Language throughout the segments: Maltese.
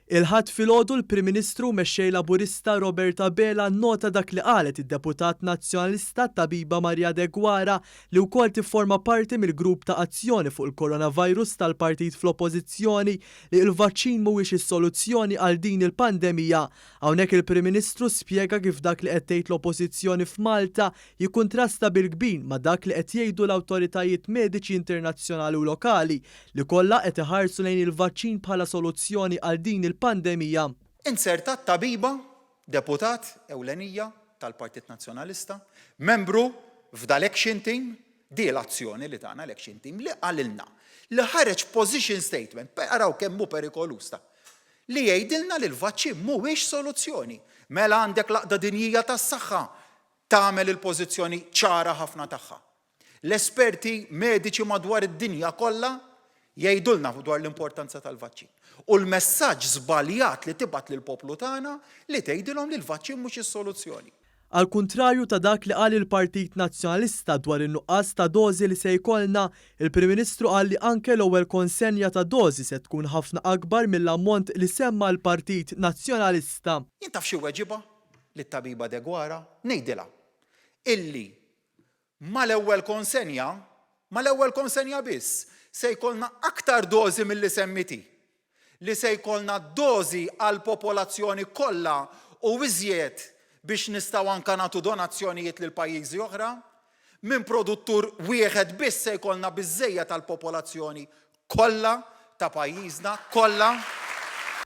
Il-Ħadd filgħodu l-Prim Ministru u Mexxej Laburista Robert Abela nnota dak li qalet id-Deputat Nazzjonalista t-Tabiba Maria Deguara li wkoll tifforma parti mill-grupp ta' azzjoni fuq il-coronavirus tal-partit fl-Oppożizzjoni li l-vaċċin mhuwiex is-soluzzjoni għal din il-pandemija. Hawnhekk il-Prim Ministru spjega kif dak li qed tgħid l-Oppożizzjoni f'Malta jikkuntrasta bil-kbir ma' dak li qed jgħidu l-awtoritajiet mediċi internazzjonali u lokali li kollha qed iħarsu lejn il-vaċċin bħala soluzzjoni għal din il-pandemija. Inzertat tabiba, deputat ewlenija tal-Partit Nazzjonalista, membru f'dal-action team, di l-azzjoni li tana l-action team, li qalilna li ħareġ position statement, araw kemm hu perikoluż ta', li jgħidilna li l-vaċċin mhuwiex soluzzjoni. Mela għandek l-Għaqda Dinjija tas-Saħħa tagħmel il-pożizzjoni ċara ħafna tagħha. L-esperti mediċi madwar id-dinja kollha jgħidulna dwar l-importanza tal-vaċċin. U l-messaġġ żbaljat li tibgħat lill-poplu tagħna li tgħidilhom li l-vaċċin mhux is-soluzzjoni. Għall-kuntrarju ta' dak li qal il-Partit Nazzjonalista dwar in-nuqqas ta' dożi li se jkollna, il-Prim Ministru qal li anke l-ewwel konsenja ta' dożi se tkun ħafna akbar mill-ammont li semma l-Partit Nazzjonalista. Jien taf xi weġibha lit-tabiba Deguara? Ngħidilha illi Mal-ewwel konsenja, mal-ewwel konsenja biss, se jkollna aktar dożi milli semmiet hi. Li se jkollna dożi għall-popolazzjoni kollha u iżjed biex nistgħu anke nagħtu donazzjonijiet lil pajjiżi oħra. Minn produttur wieħed biss se jkollna biżżejjed għall-popolazzjoni kollha ta' pajjiżna kollha.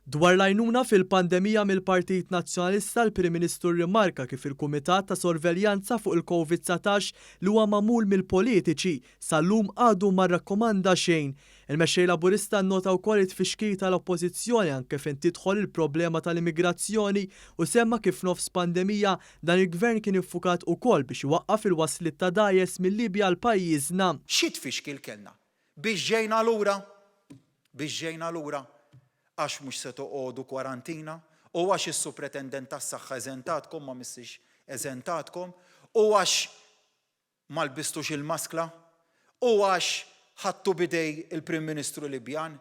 Dwar l-għajnuna fil-pandemija mill-Partit Nazzjonalista l-Prim Ministru rrimarka kif il-Kumitat ta' Sorveljanza fuq il-Covid 19 li huwa magħmul mill-politiċi sal-lum għadu ma rrakkomanda xejn. Il-Mexxej Laburista nnota wkoll it-tfixkil tal-Oppożizzjoni anke fejn tidħol il-problema tal-immigrazzjoni u semma kif f'nofs pandemija dan il-Gvern kien iffukat ukoll biex iwaqqaf il-wasliet ta' dgħajjes mil-Libja għal pajjiżna. Xi tfixkil kellna? Biex ġejna lura? Biex ġejna lura? Għax mhux se toqogħdu kwarantina u għax is-Supretendent tas-Saħħa eżentatkom ma missiex eżentatkom u għax ma lbistux il-maskla u għax ħadtu b'idej il-Prim Ministru Libjan.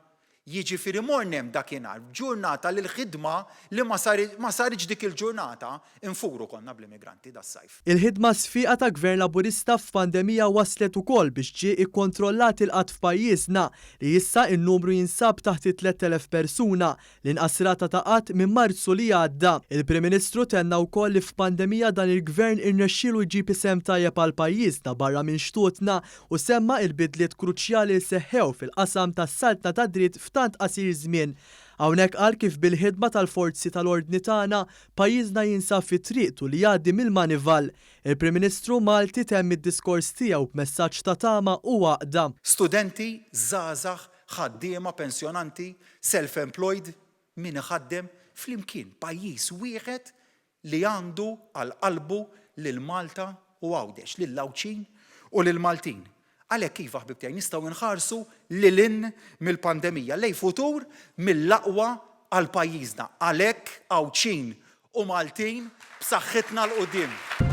Jiġifieri morna hemm dakinhar, f'ġurnata li l-ħidma li ma ma saritx dik il-ġurnata, infuru konna bl-immigranti das-sajf. Il-ħidma sfiqa ta' Gvern Laburista f'pandemija wasslet ukoll biex ġie ikkontrollat il-qgħad f'pajjiżna, li issa n-numru jinsab taħt it-3,000 persuna, l-inqas rata ta' qgħad minn Marzu li għadda. Il-Prim Ministru tenna wkoll li f'pandemija dan il-Gvern irnexxielu jġib isem tajjeb għal pajjiżna barra minn xtutna u semma il-bidliet kruċjali li seħħew fil-qasam tas-saltna tad-dritt f'tant qasir żmien. Hawnhekk qal kif bil-ħidma tal-forzi tal-ordni tagħna, pajjiżna jinsab fi triqtu li jgħaddi mill-manival. Il-Prim Ministru Malti temm id-diskors tiegħu b'messaġġ ta' tama u għaqda. Studenti, żgħażagħ, ħaddiema, pensjonanti, self-employed, min iħaddem, flimkien pajjiż wieħed li għandu għal qalbu lil Malta u Għawdex, lill-Għawdxin u lill-Maltin. Għalhekk iva ħbieb tiegħi nistgħu nħarsu lil hinn mill-pandemija, lejn futur mill-aqwa għal pajjiżna. Għalhekk Għawdxin u Maltin b'saħħitna 'l quddiem.